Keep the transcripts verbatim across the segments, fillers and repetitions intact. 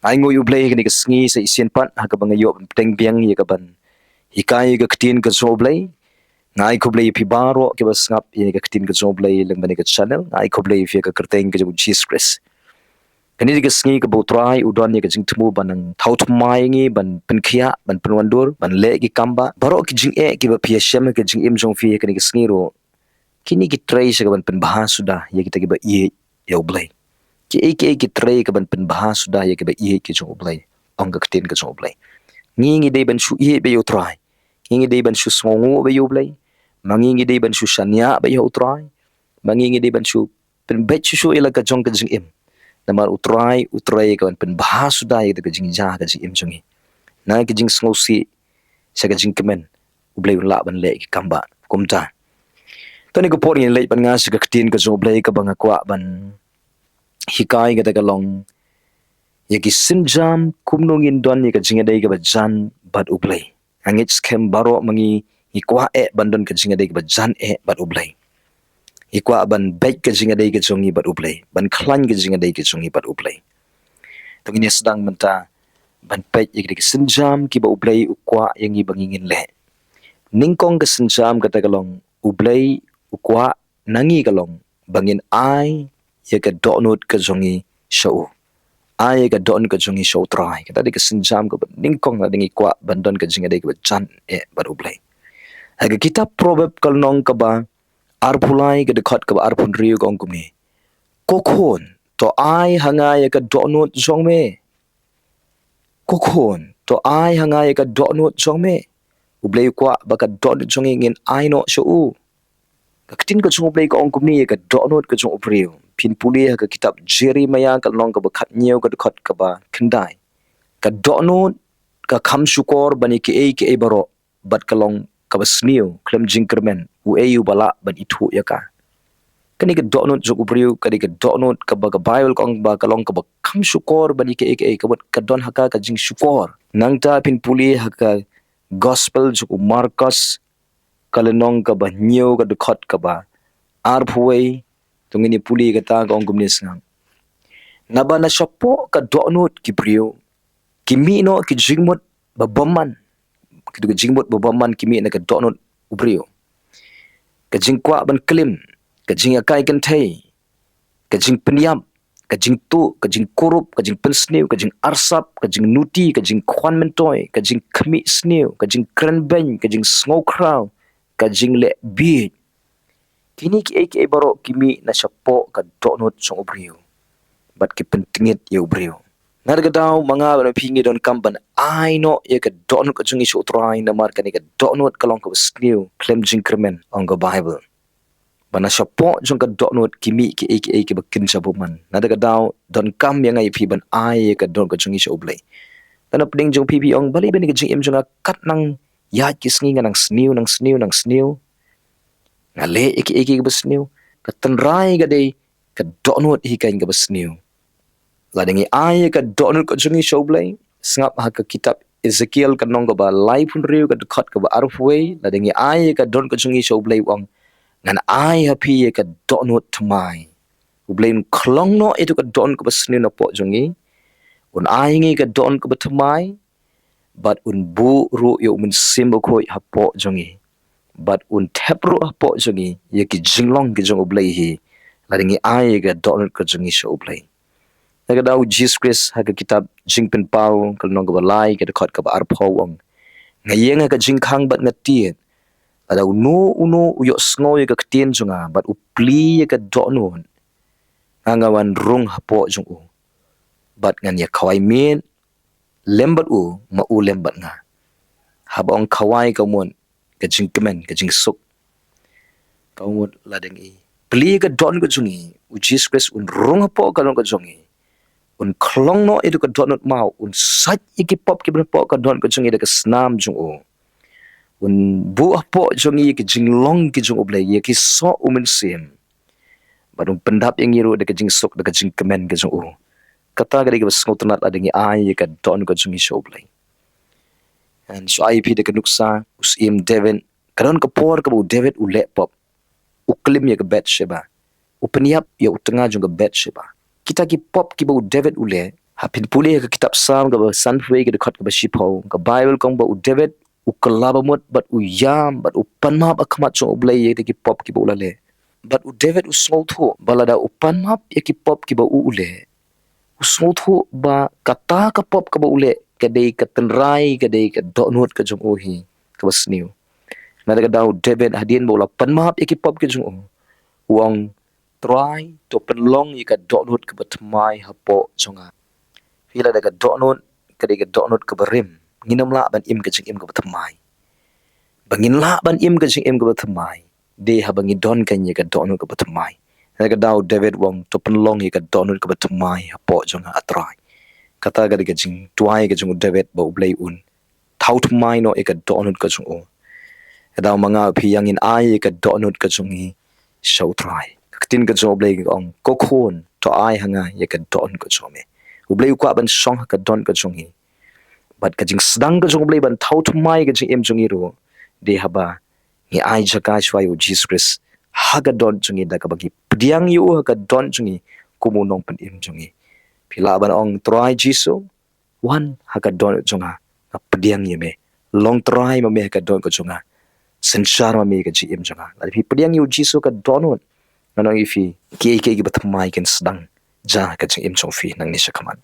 Ai nguh ïa U Blei kane ka sngi sa shisien pat ha kaba nga ïoh ban pdiang biang ïa kaban hikai ïa ka ktien ka jong U Blei. Nga ai khublei ïa phi baroh kiba sngap ïa ka ktien ka jong U Blei lyngba kane ka channel. Nga ai khublei ïa phi ha ka kyrteng ka jong U Jisu Khrist. Kane ka sngi kaba U Trai u don ïa ka jingthmu ban nang thaw thymmai ïa ngi, ban pynkhiah, ban pynwandur, ban leh ki kam ba baroh ki jingeh kiba phi ïashem ha ka jingim jong phi ha kane ka sngi ruh, kine ki trei sha kaban pynbha suda ïa kita kiba ïeit ïa U Blei. Kiei kiei ki trei kaban pynbha suda ïa kiba ïeit ki jong U Blei, ong ka ktien ka jong U Blei. Ngi ngi dei ban shu ïeit beit ïa U Trai. Ngi ngi dei ban shu sngewnguh beit ïa U Blei. Ma ngi ngi dei ban shu shaniah beit ïa U Trai. Ma ngi ngi dei ban shu pynbeit shuh shuh ïa la ka jong ka jingim. Namar U Trai u trei kaban pynbha suda ïa kita ka jingjia ka jingim jong ngi. Na ka jingsngewsih sha ka jingkmen, U Blei un lah ban leh ki kam ba kumta. To kane ka por ngin leit pat nga sha ka ktien ka jong U Blei kaba nga kwah ban hikai kata ka long ïa ki sienjam kumno ngin don ïa ka jingïadei kaba jan bad U Blei. Nga ngeit skhem baroh ma ngi ngi kwah eh ban don ka jingïadei kaba jan eh bad U Blei. Ngi kwah ban beit ka jingïadei ka jong ngi bad U Blei, ban khlaiñ ka jingïadei ka jong ngi bad U Blei. To ngin ïa sdang mynta ban peit ïa ki sienjam kiba U Blei u kwah ïa ngi ba ngi ngin leh. Nyngkong ka sienjam kata ka long U Blei u kwah na ngi ka long ba ngin ai ïa ka dohnud ka jong ngi sha u. Ai ïa ka dohnud ka jong ngi sha U Trai. Kata dei ka sienjam kaba nyngkong lada ngi kwah ban don ka jingïadei kaba jan eh bad U Blei. Ha ka kitab Proverb ka lynnong kaba arphew lai ka dkhot kaba arphew hynriew ka ong kumne. Ko khun, to ai ha nga ïa ka dohnud jong me. Ko khun, to ai ha nga ïa ka dohnud jong me. U Blei u kwah ba ka dohnud jong ngi ngin ai noh sha u. Ka ktien ka jong U Blei ka ong kumne ïa ka dohnud ka jong u briew. Phin pule ha ka kitab Jeremiah ka lynnong kaba khathynñiew ka dkhot kaba khyndai. Ka dohnud ka kham shukor ban ïa kiei kiei baroh, bad ka long kaba sniew khlem jingkyrmen uei uba lah ban ithuh ïa ka. Kane ka dohnud jong u briew ka dei ka dohnud kaba ka Baibl ka ong ba ka long kaba kham shukor ban ïa kiei kiei, kaba ka don ha ka ka jingshukor. Nangta phin pule ha ka gospel jong u Markos ka lynnong kaba hynñiew ka dkhot kaba arphew wei, to ngin ïa pule kata ka ong kumne sngap. Naba na shapoh ka dohnud ki briew ki mih noh ki jingmut ba bymman. Kito ki jingmut ba bymman ki mih na ka dohnud u briew. Ka jingkwah ban klim, ka jingakai kynthei, ka jingpynïap, ka jingtuh, ka jingkurup, ka jingpynsniew, ka jingarsap, ka jingnuti, ka jingkhwan myntoi, ka jingkhmih sniew, ka jingkren beiñ, ka jingsngewkhraw, ka jingleh bieit. Kine kiei kiei baroh ki mih na shapoh ka dohnud jong u briew bad ki pyntngit ïa u briew. Na kata ka daw ma nga bad ma phi ngi donkam ban ai noh ïa ka dohnud ka jong ngi sha u Trai, namar kane ka dohnud ka long kaba sniew khlem jingkyrmen, ong ka Baibl. Ba na shapoh jong ka dohnud ki mih kiei kiei kiba kynja bymman. Na kata ka daw donkam ïa nga ïa phi ban ai ïa ka dohnud ka jong ngi sha u Blei. Te na pdeng jong phi phi ong, balei ba kane ka jingim jong nga kat nang ïaid ki sngi nga nang sniew, nang sniew, nang sniew. Nga leh ïa kiei kiei kaba sniew. Ka tynrai ka dei ka dohnud hi kane kaba sniew. Lada ngi ai ïa ka dohnud ka jong ngi sha u Blei, sngap ha ka kitab Ezekiel ka lynnong kaba laiphew hynriew ka dkhot kaba arphew wei, lada ngi ai ïa ka dohnud ka jong ngi sha u Blei, u ong, ngan ai ha phi ïa ka dohnud thymmai. U Blei un khlong noh ïa ka dohnud kaba sniew napoh jong ngi. Un ai ngi ka dohnud kaba thymmai. Bad un buh ruh ïa u Mynsiem Bakhuid hapoh jong ngi. Bad un thep ruh hapoh jong ngi ïa ki jinglong ki jong u Blei hi, lada ngi ai ïa ka dohnud ka jong ngi sha u Blei. Na kata ka daw u Jisu Khrist ha ka kitab Jingpynpaw ka lynnong kaba lai ka dkhot kaba arphew u ong, nga ïeng ha ka jingkhang bad nga tied. Lada uno uno u ïohsngew ïa ka ktien jong nga bad u plie ïa ka dohnud, nga nga wan rung hapoh jong u bad ngan ïa khawai miet lem bad u, ma u lem bad nga. Haba ong khawai ka mut ka jingkmen, ka jingsuk. Ka mut lada ngi plie ka dohnud ka jong ngi, u Jisu Khrist un rung hapoh ka dohnud ka jong ngi. Un khlong noh ïa ka dohnud maw, un sait ïa ki pop kiba hapoh ka dohnud ka jong ngi da ka snam jong u. Un buh hapoh jong ngi ïa ki jinglong ki jong u Blei, ïa ki soh u Mynsiem. Bad un pyndap ïa ngi ruh da ka jingsuk, da ka jingkmen ka jong u. Kata ka dei kaba sngewtynnat lada ngi ai ïa ka dohnud ka jong ngi sha u Blei. Ngan shu ai ïa phi da ka nuksa u Syiem David. Ka don ka por kaba u David u leh pop. U klim ïa ka Bathsheba. U pynïap ïa u tnga jong ka Bathsheba. Kita ki pop kiba u David u leh, Ha phin pule ha ka kitab Salm kaba sanphew wei ka dkhot kaba shiphew, ka Baibl ka ong ba u David u kylla ba mut bad u ïam bad u pan map ha khmat jong U Blei ïa ki pop kiba u la leh. Bad u David u sngewthuh ba lada u pan map ïa ki pop kiba u u leh, u sngewthuh ba kata ka pop kaba u leh ka dei ka tynrai, ka dei ka dohnud ka jong u hi kaba sniew. Na kata ka daw u David hadien ba u la pan map ïa ki pop ki jong u, u ong, Trai, to pynlong ïa ka dohnud kaba thymmai hapoh jong nga. Phi, lada ka dohnud ka dei ka dohnud kaba rim, ngin ym lah ban im ka jingim kaba thymmai. Ba ngin lah ban im ka jingim kaba thymmai, dei haba ngi don kane ïa ka dohnud kaba thymmai. Na kata ka daw u David u ong, to pynlong ïa ka dohnud kaba thymmai hapoh jong nga, A Trai. Kata ka dei ka jingduwai ka jong u David ba U Blei un thaw thymmai noh ïa ka dohnud ka jong u. Ka daw ma nga phi, ïa ngin ai ïa ka dohnud ka jong ngi sha U Trai. Ka ktien ka jong U Blei ka ong, Ko khun, to ai ha nga ïa ka dohnud ka jong me. U Blei u kwah ban shong ha ka dohnud ka jong ngi. Bad ka jingsdang ka jong U Blei ban thaw thymmai ka jingim jong ngi ruh, dei haba ngi ai jaka shuwa ïa U Jisu Khrist ha ka dohnud jong ngi, da kaba ngi pdiang ïa u ha ka dohnud jong ngi kum u nongpynim jong ngi. Phi lah ban ong, Trai Jisu, wan ha ka dohnud jong nga, nga pdiang ïa me. Long Trai ma me ha ka dohnud ka jong nga. Synshar ma me ha ka jingim jong nga. Lada phi pdiang ïa U Jisu ha ka dohnud, ngan ong ïa phi, kiei kiei kiba thymmai kin sdang jia ha ka jingim jong phi nangne shakhmat.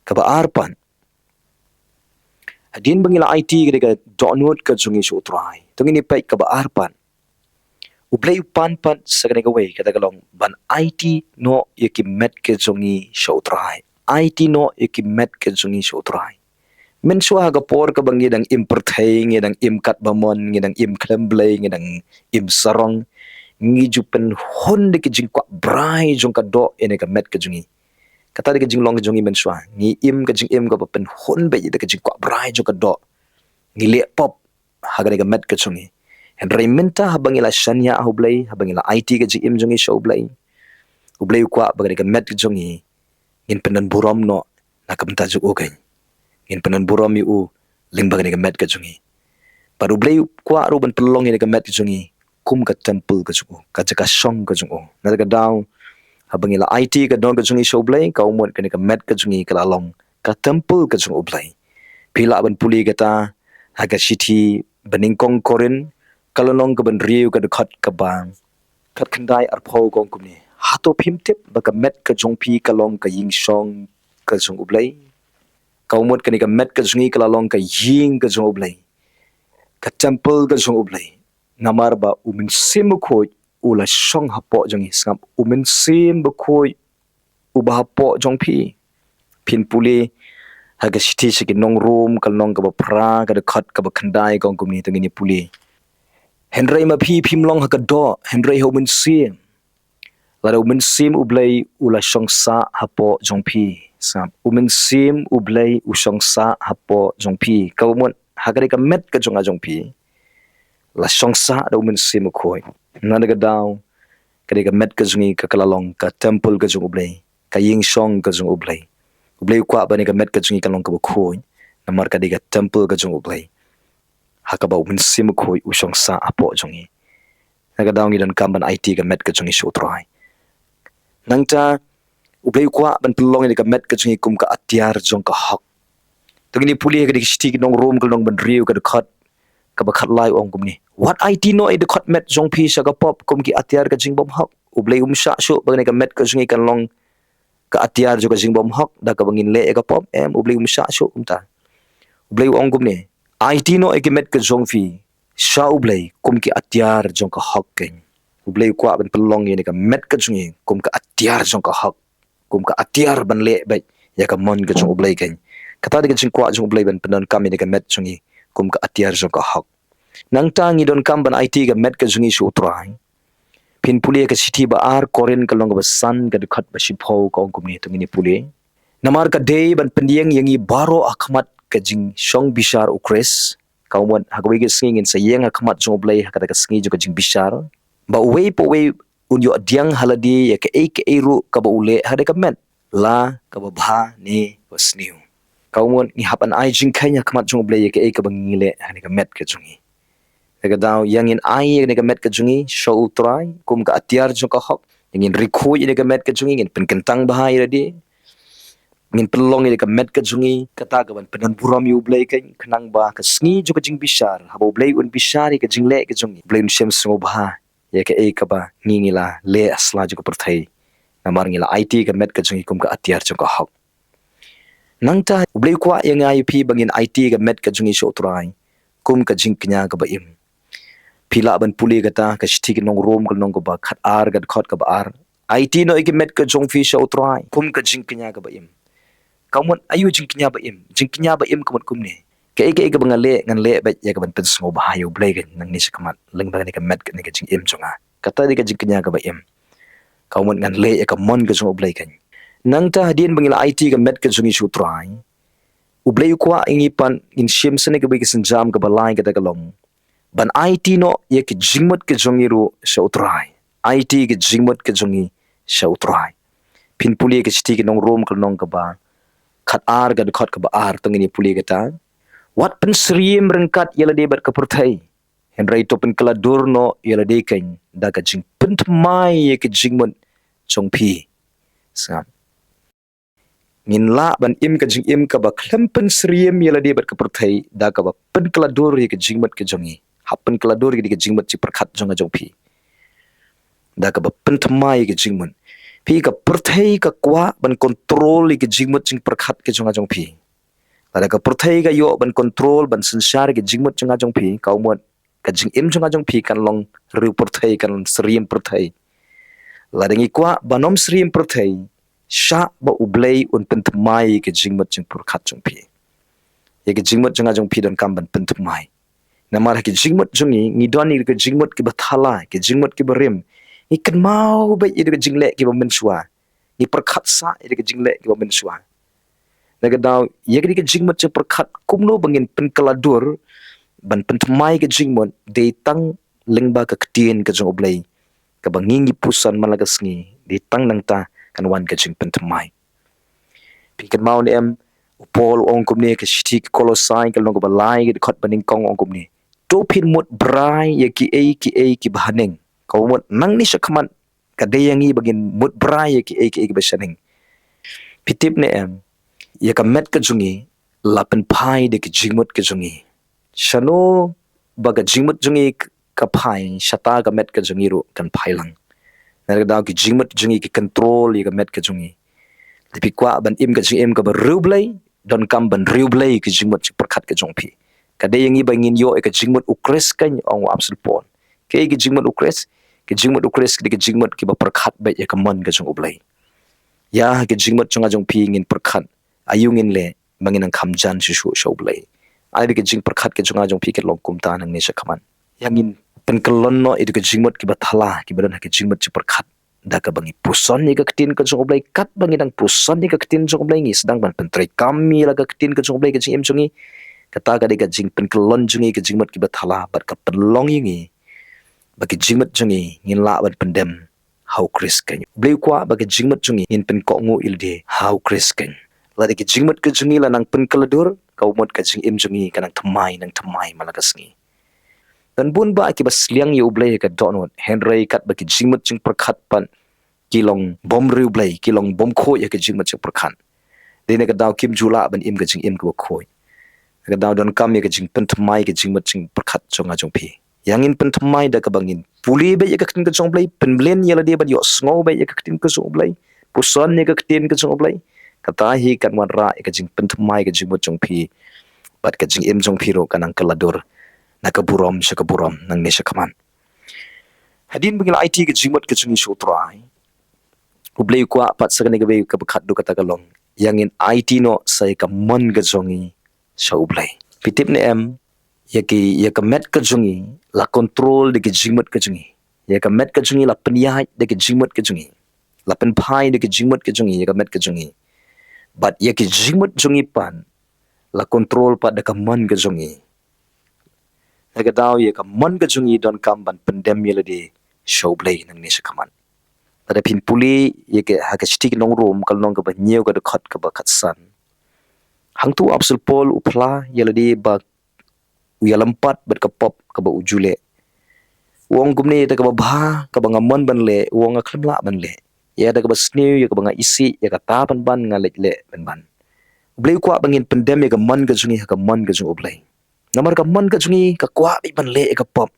Kaba ar pat, hadien ba ngi la aiti ïa ka dohnud ka jong ngi sha U Trai, to ngin ïa peit kaba ar pat. U Blei u pan pat sa kane kawei, kata ka long ban aiti noh ïa ki met ka jong ngi sha U Trai. Aiti noh ïa ki met ka jong ngi sha U Trai. Mynshuwa ha ka por kaba ngi dang im pyrthei, ngi dang im katba mon, ngi dang im khlem Blei, ngi dang im sarong, ngi ju pynhun da ki jingkwah brai jong ka doh ïa kane ka met ka jong ngi. Kata dei ka jinglong ka jong ngi mynshuwa. Ngi im ka jingim kaba pynhun beit da ka jingkwah brai jong ka doh. Ngi leh pop ha kane ka met ka jong ngi. Hynrei mynta haba ngi la shaniah ha U Blei, haba ngi la aiti ka jingim jong ngi sha U Blei, U Blei u kwah ba kane ka met ka jong ngi ngin pyndon burom noh na ka bynta jong u keiñ. Ngin pyndon burom ïa u lyngba kane ka met ka jong ngi. Bad U Blei u kwah ruh ban pynlong ïa kane ka met ka jong ngi kum ka temple ka jong u, ka jaka shong ka jong u. Na kata ka daw, haba ngi la aiti ka dohnud ka jong ngi sha U Blei, ka mut kane ka met ka jong ngi ka la long ka temple ka jong U Blei. Phi lah ban pule kata ha ka shithi banyngkong Korinth, ka lynnong kaba hynriew, ka dkhot kaba khatkhyndai arphew, ka ong kumne, hato phim tip ba ka met ka jong phi ka long ka ïing shong ka jong U Blei? Ka mut kane ka met ka jong ngi ka la long ka ïing ka jong U Blei, ka temple ka jong U Blei. Namar ba U Mynsiem Bakhuid u la shong hapoh jong ngi. Sngap, U Mynsiem Bakhuid uba hapoh jong phi. Phin pule ha ka shithi sha ki nong Rom, ka lynnong kaba phra, ka dkhot kaba khyndai, ka ong kumne, to ngin ïa pule. Hynrei ma phi phim long ha ka doh, hynrei ha U Mynsiem. Lada U Mynsiem U Blei u la shong sah hapoh jong phi. Sngap, U Mynsiem U Blei u shong sah hapoh jong phi. Ka mut ha kane ka met ka jong nga jong phi la shong sah da U Mynsiem Bakhuid. Na kata ka daw, kane ka met ka jong ngi ka, ka la long ka temple ka jong U Blei, ka ïing shong ka jong U Blei. U Blei u kwah ba kane ka met ka jong ngi kan long kaba khuid, namar ka dei ka temple ka jong U Blei, ha kaba U Mynsiem Bakhuid u shong sah hapoh jong ngi. Na kata ka daw ngi donkam ban aiti ka met ka jong ngi sha U Trai. Nangta U Blei u kwah ban pynlong ïa ka met ka jong ngi kum ka atiar jong ka hok. To ngin ïa pule ha ka shithi ki nong Rom, ka lynnong ba hynriew, ka dkhot kaba khatlai, u ong kumne, wat aiti noh ïa ka dkhot met jong phi sha ka pop kum ki atiar ka jingbymhok. U Blei um shah shuh ba kane ka met ka jong ngi kan long ka atiar jong ka jingbymhok da kaba ngin leh ïa ka pop. Em, U Blei um shah shuh kumta. U Blei u ong kumne, aiti noh ïa ka met ka jong phi sha U Blei kum ki atiar jong ka hok keiñ. U Blei u kwah ban pynlong ïa ka met ka jong ngi kum ka atiar jong ka hok, kum ka atiar ban leh beit ïa ka mon ka jong U Blei keiñ. Kata dei ka jingkwah jong U Blei ban pyndonkam ïa ka met jong ngi kum ka atiar jong ka hok. Nangta ngi donkam ban aiti ka met ka jong ngi sha U Trai. Phin pule ka shithi ba ar Korinth, ka lynnong kaba san, ka dkhot ba shiphew, ka ong kumne, to ngin ïa pule. Namar ka dei ban pynïeng ïa ngi baroh ha khmat ka jingshong bishar U Khrist. Ka mut ha kawei ka sngi ngin sa ïeng ha khmat jong U Blei ha kata ka sngi jong ka jingbishar, ba uwei pa uwei un ïoh pdiang ha lade ïa kaei kaei ruh kaba u leh ha kane ka met, la kaba bha ne kaba sniew. Ka mut ngi hap ban ai jingkheiñ ha khmat jong U Blei ïa kaei kaba ngi leh ha kane ka met ka jong ngi. Te ka daw, ïa ngin ai ïa kane ka met ka jong ngi sha U Trai kum ka atiar jong ka hok. Ïa ngin ri khuid ïa kane ka met ka jong ngi, ngin pynkyntang bha ïa lade. ngin pynlong ïa ka met ka jong ngi kata ka ban pyndonkam burom ïa U Blei, khnang ba ka sngi jong ka jingbishar, haba U Blei un bishar ïa ka jingleh ka jong ngi, U Blei un shem sngewbha ïa kaei kaba ngi ngi la leh ha sla jong ka pyrthei. Namar ngi la aiti ka met ka jong ngi kum ka atiar jong ka hok. Nangta U Blei u kwah ïa nga ïa phi ba ngin aiti ka met ka jong ngi sha U Trai kum ka jingkñia kaba im. Phi lah ban pule kata ka shithi ki nong Rom ka lynnong kaba khatar, ka dkhot kaba ar. Aiti noh ïa ka met ka jong phi sha U Trai kum ka jingkñia kaba im. Ka mut aïu jingkñia ba im? Jingkñia ba im ka mut kumne: kaei kaei kaba nga leh, ngan leh beit ïa ka ban pynsngewbha ïa U Blei, khnang nangne shakhmat, lyngba kane ka met, kane ka jingim jong nga. Kata dei ka jingkñia kaba im. Ka mut ngan leh ïa ka mon ka jong U Blei. Nangta hadien ba ngi la aiti ka met ka jong ngi sha U Trai, U Blei u kwah ïa ngi pat ngin shim shisha kawei ka sienjam kaba lai, kata ka long ban aiti noh ïa ka jingmut ka jong ngi ruh sha U Trai. Aiti ka jingmut ka jong ngi sha U Trai. Phin pule ka shithi ki nong Rom ka lynnong kaba khatar, ka dkhot kaba ar, to ngin ïa pule kata: Wat pynsyriem ryngkat ïa lade bad ka pyrthei, hynrei to pynkylla dur noh ïa lade da ka jingpynthymmai ïa ka jingmut jong phi. Sngap. Ngin lah ban im ka jingim kaba khlem pynsyriem ïa lade bad ka pyrthei da kaba pynkylla dur ïa ka jingmut ka jong ngi. Hap pynkylla dur ïa ka jingmut jingpyrkhat jong nga jong phi da kaba pynthymmai ïa ka jingmut. Phi, ka pyrthei ka kwah ban kontrol ïa ka jingmut jingpyrkhat ka jong nga jong phi. Lada ka pyrthei ka ïoh ban kontrol, ban synshar ïa ka jingmut jong nga jong phi, ka mut ka jingim jong nga jong phi kan long riew pyrthei, kan long syriem pyrthei. Lada ngi kwah ban ym syriem pyrthei, shah ba U Blei un pynthymmai ïa ka jingmut jingpyrkhat jong phi. Ïa ka jingmut jong nga jong phi donkam ban pynthymmai. Namar ha ka jingmut jong ngi, ngi don ïa ka jingmut kiba thala, ka jingmut kiba rim. Ngi kynmaw beit ïa ka jingleh kiba mynshuwa. Ngi pyrkhat sah ïa ka jingleh kiba mynshuwa. Na ka daw ïa ka dei ka jingmut jingpyrkhat kumno ba ngin pynkylla dur ban pynthymmai ka jingmut, dei tang lyngba ka ktien ka jong U Blei, kaba ngi ngi puson man la ka sngi. Dei tang nangta kan wan ka jingpynthymmai. Phi kynmaw ne em, u Paul u ong kumne, ka shithi ki Kolosai ka lynnong kaba lai, ka dkhot ba nyngkong, u ong kumne: To phin mut brai ïa kiei kiei kiba haneng. Ka mut nangne shakhmat ka dei ïa ngi ba ngin mut brai ïa kiei kiei kiba shaneng. Phi tip ne em, ïa ka met ka jong ngi la pynphai da ka jingmut ka jong ngi. Shano ba ka jingmut jong ngi ka phai, shata ka met ka jong ngi ruh kan phai lang. Na ka daw ka jingmut jong ngi ka control ïa ka met ka jong ngi. Lada phi kwah ban im ka jingim kaba riewblei, donkam ban riewblei ka jingmut jingpyrkhat ka jong phi. Ka dei ïa ngi ba ngin ïoh ïa ka jingmut U Khrist, kan ong u Apostol Paul. Kaei ka jingmut U Khrist? Ka jingmut U Khrist ka dei ka jingmut kiba pyrkhat beit ïa ka mon ka jong U Blei. Ïa ka jingmut jong nga jong phi ngin pyrkhat aïu ngin leh ba ngin nang kham jan shuh shuh sha U Blei. Ai ba ka jingpyrkhat ka jong nga jong phi kan long kumta nangne shakhmat. Ïa ngin pynkyllon noh ïa ka jingmut kiba thala, kiba don ha ka jingmut jingpyrkhat, da kaba ngi puson ïa ka ktien ka jong U Blei. Katba ngi dang puson ïa ka ktien jong U Blei, ngi sdang ban pyntreikam ïa la ka ktien ka jong U Blei ha ka jingim jong ngi. Kata ka dei ka jingpynkyllon jong ngi ïa ka jingmut kiba thala, bad ka pynlong ïa ngi ba ka jingmut jong ngi ngin lah ban pyndem ha U Khrist, kan. U Blei u kwah ba ka jingmut jong ngi ngin pynkohnguh ïa lade ha U Khrist, kan. Lada ka jingmut ka jong ngi la nang pynkylla dur, ka mut ka jingim jong ngi ka nang thymmai, nang thymmai man la ka sngi. Don bun bah kiba sliang ïa U Blei ha ka dohnud, hynrei katba ka jingmut jingpyrkhat pat ki long bym riewblei, ki long bym khuid ïa ka jingmut jingpyrkhat, dei na ka daw kim ju lah ban im ka jingim kaba khuid. Na ka daw donkam ïa ka jingpynthymmai ka jingmut jingpyrkhat jong nga jong phi. Ïa ngin pynthymmai da kaba ngin pule beit ïa ka ktien ka jong U Blei, pynmlien ïa lade ban ïohsngew beit ïa ka ktien ka jong U Blei, puson ïa ka ktien ka jong U Blei. Kata hi kan wanrah ïa ka jingpynthymmai ka jingmut jong phi, bad ka jingim jong phi ruh kan nang kylla dur na ka burom sha ka burom nangne shakhmat. Hadien ba ngi la aiti ka jingmut ka jong ngi sha U Trai, U Blei u kwah pat sa kane kawei kaba khatduh, kata ka long ïa ngin aiti noh sa ïa ka mon ka jong ngi sha U Blei. Phi tip ne em, ïa ki, ïa ka met ka jong ngi la control da ka jingmut ka jong ngi. Ïa ka met ka jong ngi la pynïaid da ka jingmut ka jong ngi. La pynphai da ka jingmut ka jong ngi ïa ka met ka jong ngi. Bad ïa ka jingmut jong ngi pat la control pat da ka mon ka jong ngi. Na ka daw ïa ka mon ka jong ngi donkam ban pyndem ïa lade sha U Blei nangne shakhmat. Lada phin pule ïa ka, ha ka shithi ki nong Rom ka lynnong kaba hynñiew ka dkhot kaba khatsan, hangto u Apostol Paul u phla ïa lade ba u ïalympat bad ka pop kaba u ju leh. U ong kumne: Ïa kata kaba bha kaba nga mon ban leh, u ong nga khlem lah ban leh. ïa kata kaba sniew, ïa kaba nga isih, ïa kata pynban nga leit leh pynban. U Blei u kwah ba ngin pyndem ïa ka mon ka jong ngi ha ka mon ka jong U Blei. Namar ka mon ka jong ngi ka kwah beit ban leh ïa ka pop.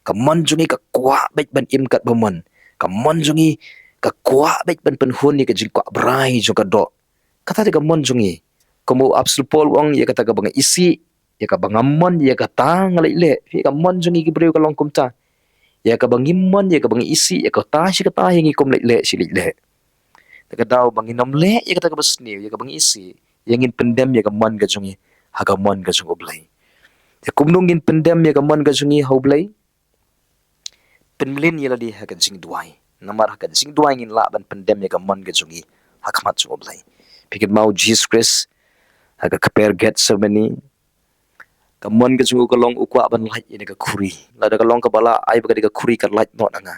Ka mon jong ngi ka kwah beit ban im katba mon. Ka mon jong ngi ka kwah beit ban pynhun ïa ka jingkwah brai jong ka doh. Kata te ka mon jong ngi. Kum u Apostol Paul u ong, ïa kata kaba nga isih, ïa kaba nga mon, ïa kata nga leit leh. Ïa ka mon jong ngi ki briew ka long kumta. Ïa kaba ngi mon, ïa kaba ngi isih, ïa kata shi kata ïa ngi kum leit leh shi leit leh. Te ka daw ba ngin ym leh ïa kata kaba sniew, ïa kaba ngi isih, ïa ngin pyndem ïa ka mon ka jong ngi ha ka mon ka jong U Blei. Te kumno ngin pyndem ïa ka mon ka jong ngi ha U Blei? Pynmlien ïa lade ha ka jingduwai. Namar ha ka jingduwai ngin lah ban pyndem ïa ka mon ka jong ngi ha khmat jong U Blei. Phi kynmaw u Jisu Khrist ha ka kper Gethsemane, ka mon ka jong u ka long u kwah ban lait ïa ka khuri. Lada ka long kaba lah ai ba ka dei ka khuri ka lait noh na nga.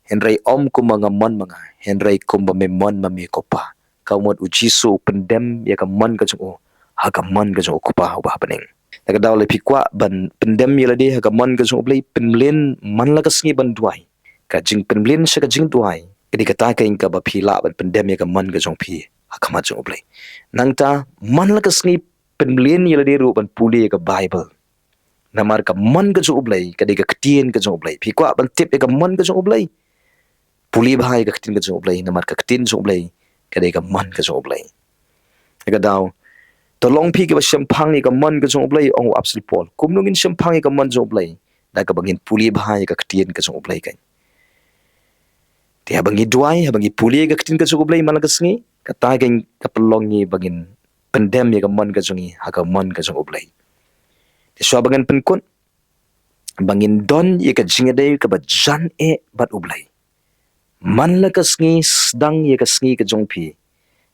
Hynrei ym kumba nga mon ma nga, hynrei kumba me mon ma me ko Pa. Ka mut u Jisu u pyndem ïa ka mon ka jong u ha ka mon ka jong u Kpa uba ha bneng. Te ka daw lada phi kwah ban pyndem ïa lade ha ka mon ka jong U Blei, pynmlien man la ka sngi ban duwai. Ka jingpynmlien sha ka jingduwai ka dei kata keiñ kaba phi lah ban pyndem ïa ka mon ka jong phi ha khmat jong U Blei. Nangta man la ka sngi pynmlien ïa lade ruh ban pule ïa ka Baibl. Namar ka mon ka jong U Blei ka dei ka ktien ka jong U Blei. Phi kwah ban tip ïa ka mon ka jong U Blei, pule bha ïa ka ktien ka jong U Blei, namar ka ktien jong U Blei ka dei ka mon ka jong U Blei. Te ka daw, to long phi kiba shemphang ïa ka mon ka jong U Blei, ong u Apostol Paul. Kumno ngin shemphang ïa ka mon jong U Blei? Da kaba ngin pule bha ïa ka ktien ka jong U Blei keiñ. Te haba ngi duwai, haba ngi pule ïa ka ktien ka jong U Blei man la ka sngi, kata keiñ ka pynlong ngi ba ngin pyndem ïa ka mon ka jong ngi ha ka mon ka jong U Blei. Te shuwa ba ngin pynkut, ba ngin don ïa ka jingïadei kaba jan eh bad U Blei. Man la ka sngi sdang ïa ka sngi ka jong phi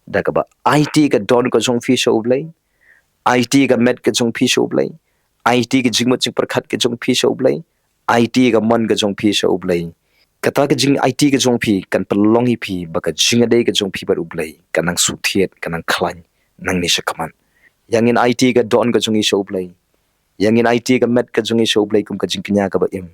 da kaba aiti ka don ka jong phi sha U Blei, aiti ka met ka jong phi sha U Blei, aiti ka jingmut jingpyrkhat ka jong phi sha U Blei, aiti ka mon ka jong phi sha U Blei. Kata ka jingaiti ka jong phi kan pynlong ïa phi ba ka jingïadei ka jong phi bad U Blei ka nang suk thied, ka nang khlaiñ nangne shakhmat. Ïa ngin aiti ka don ka jong ngi sha U Blei. Ïa ngin aiti ka met ka jong ngi sha U Blei kum ka jingkñia kaba im.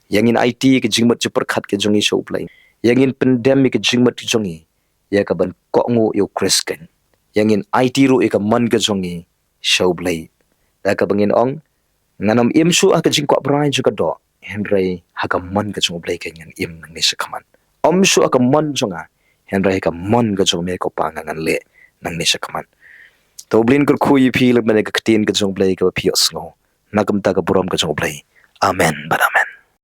Ïa ngin aiti ka jingmut jingpyrkhat ka jong ngi sha U Blei. Ïa ngin pyndem ïa ka jingmut ka jong ngi ïa ka ban kohnguh ïa U Khrist keiñ. Ïa ngin aiti ruh ïa ka mon ka jong ngi sha U Blei. Da kaba ngin ong, ngan ym im shuh ha ka jingkwah brai jong ka doh, hynrei ha ka mon ka jong U Blei keiñ ngan im nangne shakhmat. Ym shuh ha ka mon jong nga, hynrei ha ka mon ka jong me ko Pa nga ngan leh nangne shakhmat. To U Blei un kyrkhu ïa phi lem bad ka ktien ka jong U Blei kaba phi ïohsngew. Na ka bynta ka burom ka jong U Blei. Amen bad amen.